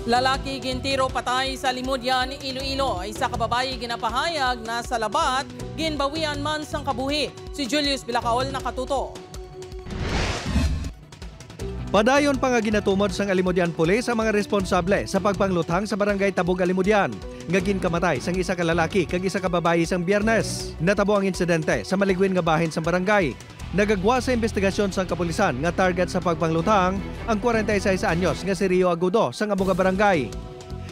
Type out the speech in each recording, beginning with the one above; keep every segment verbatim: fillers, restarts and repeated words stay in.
Lalaki gintiro patay sa Limodian, Iloilo. Isa ka babayi ginapahayag na sa labat, ginbawian man sang kabuhi. Si Julius Bilacaol nakatuto. Padayon pa nga ginatumod sang Alimodian Police ang mga responsable sa pagpangluthang sa Barangay Tabog, Alimodian, nga ginkamatay sang isa ka lalaki kag isa ka babayi sang Biyernes. Natabo ang insidente sa maligwin nga bahin sang barangay. Nagagwa sa imbestigasyon sang kapulisan nga target sa pagpangluthang ang kwarenta y seis anyos nga si Rio Agudo sang amo nga barangay.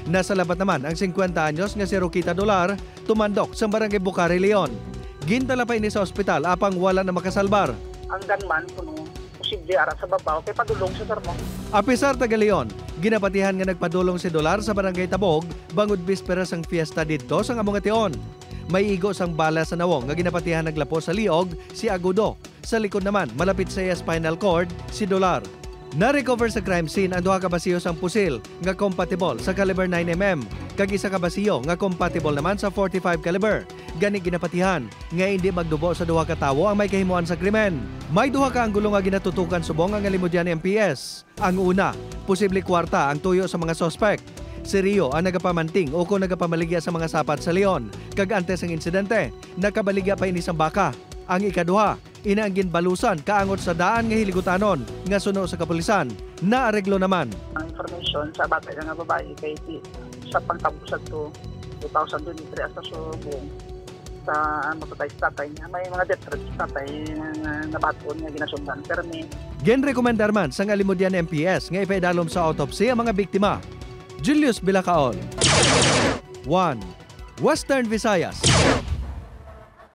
Nasa labat naman ang singkwenta anyos nga si Roquita Dolar, tumandok sang Barangay Bucari, Leon. Gindala pa ini sa ospital apang wala na makasalbar. Ang gunman kuno posible ara sa babaw kay padulong sa sermon. Apisar taga Leon, ginapatihan nga nagpadulong si Dolar sa Barangay Tabog bangod bispera sang fiesta didto sang amo nga tion. May igo sang bala sa nawong nga ginapatihan naglapo sa liog si Agudo. Sa likod naman, malapit sa iya spinal cord, si Dolar. Na-recover sa crime scene ang duha ka basiyo sang pusil nga compatible sa caliber nine M M kag isa ka basiyo nga compatible naman sa forty-five caliber. Gani ginapatihan nga indi magdubo sa duha ka tawo ang may kahimuan sa krimen. May duha ka anggulo nga ginatutukan subong ang Alimodian M P S. Ang una, posible kwarta ang tuyo sa mga suspek. Si Rio ang nagapamanting ukon nagapamaligya sa mga sapat sa Leon, kag antes ang insidente, nakabaligya pa ini sang baka. Ang ikaduha, ina ang ginbalusan kaangot sa daan nga hiligutanon nga suno sa kapulisan, naareglo naman. Ang information sa bata nga babayi kay di sa pagtapos sa two thousand twenty-three hasta subong sa, ah, mapatay sa tatay niya. May mga death threats sa tatay nga nabaton nga ginasundan. Pero may Ginrekomendar man sang Alimodian M P S nga ipaidalom sa autopsy ang mga biktima. Julius Bilacaol, One, Western Visayas.